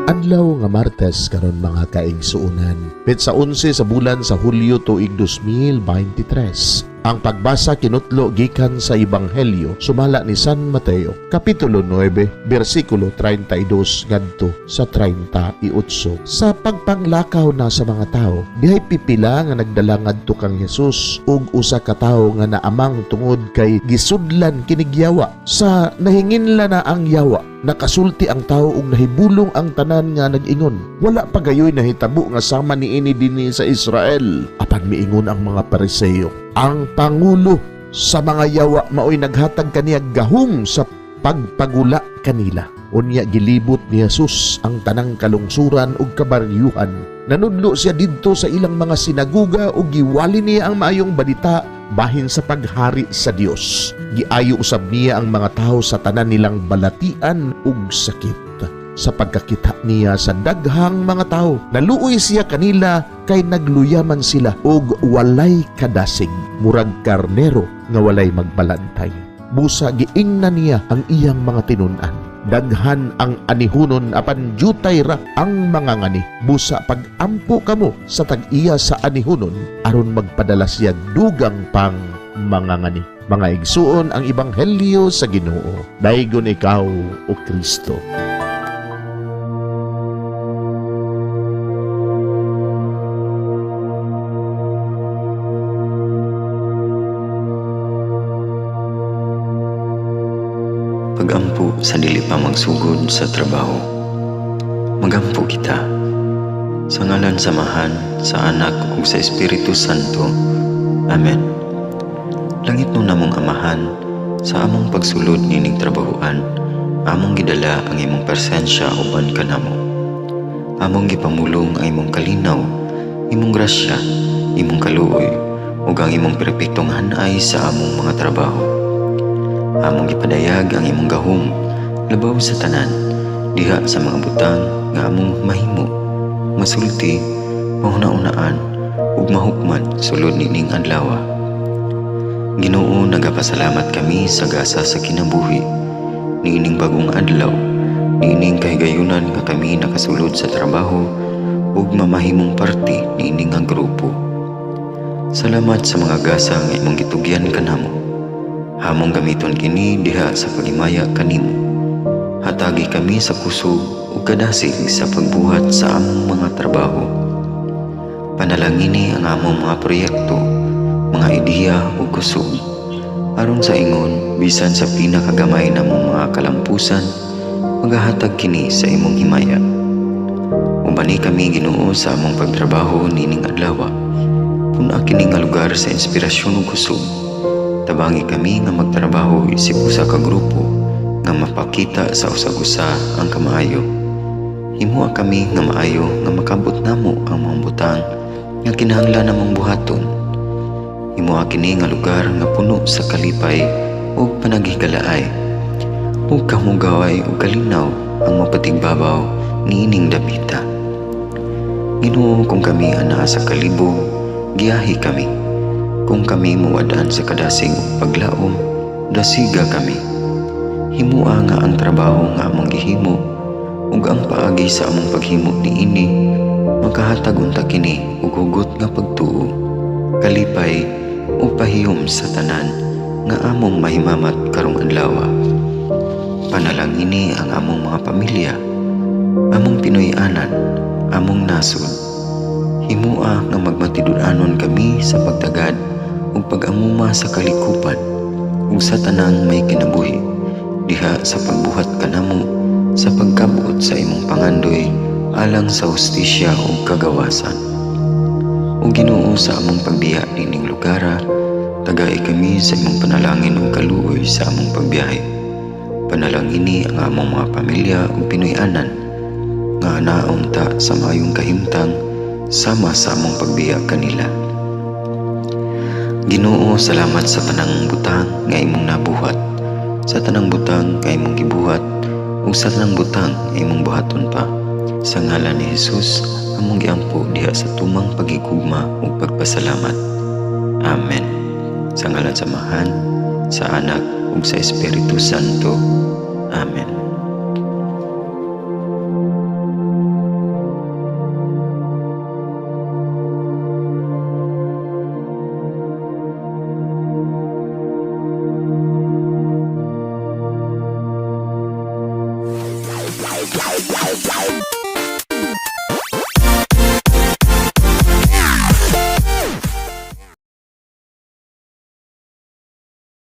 Adlaw nga Martes karon, mga kaigsuonan. Petsa 11 sa bulan sa Hulyo, tuig 2023. Ang pagbasa kinutlo gikan sa Ebanghelyo sumala ni San Mateo, kapitulo 9, bersikulo 32 ngadto sa 38. Sa pagpanglakaw na sa mga tao, dihay pipila nga nagdala ngadto kang Jesus ug usa ka tawo nga naamang tungod kay gisudlan kinig yawa. Sa nahinginla na ang yawa, nakasulti ang tao ug nahibulong ang tanan nga nag-ingon, "Wala pa gayoy nahitabo nga sama niini dinhi sa Israel." Apan miingon ang mga Pariseo, "Ang pangulo sa mga yawa maoy naghatag kaniya gahom sa pagpagula kanila." Unya gilibot ni Jesus ang tanang kalungsuran ug kabaryuhan. Nanudlo siya didto sa ilang mga sinaguga ug giwali niya ang maayong balita bahin sa paghari sa Dios. Giayo usab niya ang mga tawo sa tanan nilang balatian ug sakit. Sa pagkakita niya sa daghang mga tawo, naluoy siya kanila kay nagluyaman sila ug walay kadasig, murag karnero nga walay magbalantay. Busa giingnan niya ang iyang mga tinun-an, "Daghan ang anihunon apan jutay ra ang mga ngani. Busa pag-ampo kamo sa tag-iya sa anihunon aron magpadala siya dugang pang mga ngani." Mga igsuon, ang ebanghelyo sa Ginoo. Daygon ikaw, o Kristo. Pagampo sa dili pa magsugod sa trabaho. Magampo kita. Sa ngalan sa Amahan, sa Anak ug sa Espiritu Santo. Amen. Langitnon namong Amahan, sa among pagsulod nining trabahoan, among gidala ang imong presensya uban kanamo. Among gipamulong ang imong kalinaw, imong grasya, imong kaluoy, ug ang imong perpektong hanay sa among mga trabaho. Among gipadayag ang imong gahom labaw sa tanan diha sa mga butang nga among mahimo, masulti, mahuna-unaan ug mahukman sulod nining adlaw. Ginoo, nagapasalamat kami sa gasa sa kinabuhi niining bagong adlaw, niining kahigayunan nga kami nakasulod sa trabaho ug mamahimong parte niini nga grupo. Salamat sa mga gasa nga imong gitugyan kanamo. Among gamiton kini diha sa paghimaya kanimo. Hatagi kami sa kusog ug kadasig sa pagbuhat sa among mga trabaho. Panalangini ang among mga proyekto, mga ideya ug kusog. Aron sa ingon, bisan sa pinakagamay namong mga kalampusan, magahatag kini sa imong himaya. Ubani kami, Ginoo, sa among pagtrabaho nining adlaw. Pun-a kini nga lugar sa inspirasyon ug kusog. Tabangi kami nga magtrabaho isip usa ka grupo nga mapakita sa usag-usa ang kamaayo. Himoa kami nga maayo nga makabot namo ang mga butang nga kinahanglan namong buhaton. Himoa kini nga lugar nga puno sa kalipay ug panaghigalaay. Ug kamugaway ug kalinaw ang mapatigbabaw niining dapita. Ginoo, kung kami anaa sa kalibog, giyahi kami. Kung kami muwad-an sa kadasig ug paglaom, dasiga kami. Himoa nga ang trabaho nga among gihimo ug ang paagi sa among paghimo niini makahatag unta kini og hugot nga pagtuo, kalipay ug pahiyom sa tanan nga among mahimamat karong adlaw. Panalangini ang among mga pamilya, among Pinoy-anan, among nasod. Himoa nga magmatinud-anon kami sa pagtagad ug pag-amuma sa kalikupan ug sa tanang may kinabuhi diha sa pagbuhat kanamo sa pagkabot sa imong pangandoy alang sa hustisya ug kagawasan. O Ginoo, sa among pagbiya nining lugara, tagai kami sa imong panalangin ug kaluoy sa among pagbiyahe. Panalangini ang among mga pamilya ug Pinoy-anan nga anaon ta sa maayong kahimtang sama sa among pagbiya kanila. Ginoo, salamat sa tanang butang nga imong nabuhat, sa tanang butang nga imong gibuhat, ug sa tanang butang nga imong buhaton pa. Sa ngalan ni Jesus, among giampo diha sa tumang pagigugma ug pagpasalamat. Amen. Sa ngalan sa Amahan, sa Anak ug sa Espiritu Santo. Amen.